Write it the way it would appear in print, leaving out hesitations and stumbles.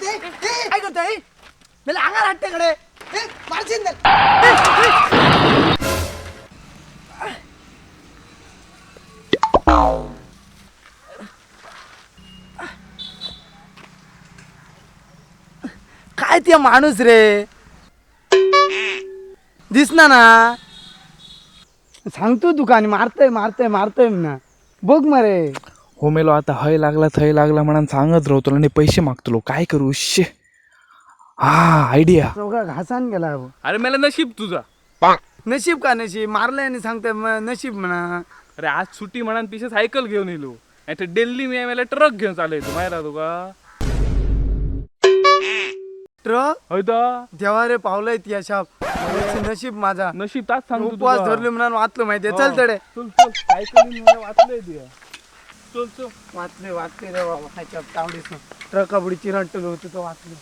काय करतोय? मला अंगार हाटते कडे. मारशील ना. काय ते माणूस रे, दिसना ना. सांगतो तुका आणि मारतय मारतय मारतय ना, बघ मरे. हो मेलो, आता हय लागला थंय लागला म्हणून सांगत राहतो आणि पैसे मागतलो. काय करू शे? हा, आयडिया. चौघा घासान गेला अहो. अरे मला नशीब तुझा. नशीब का नशीब? मारलंय आणि सांगतोय नशीब म्हणा. अरे आज सुट्टी म्हणा, पिशे सायकल घेऊन येलो, नाही तर डेली मी मला ट्रक घेऊन चालायचो, माहिती आहे तुका? ट्रक? होय तर. देवा रे, पावलंय ती अशा. नशीब माझा. नशीब ताच सांगतो उपवास तुका. धरले म्हणून वाचलो माहितीये. चल तडे. चल चल, सायकलीन मला वाचलंय तुया. चल चल. वाचले वाचले रे बाबा, ह्याच्या तावडीस ट्रका बुडी चिरंटलो होतो तो वाचलो.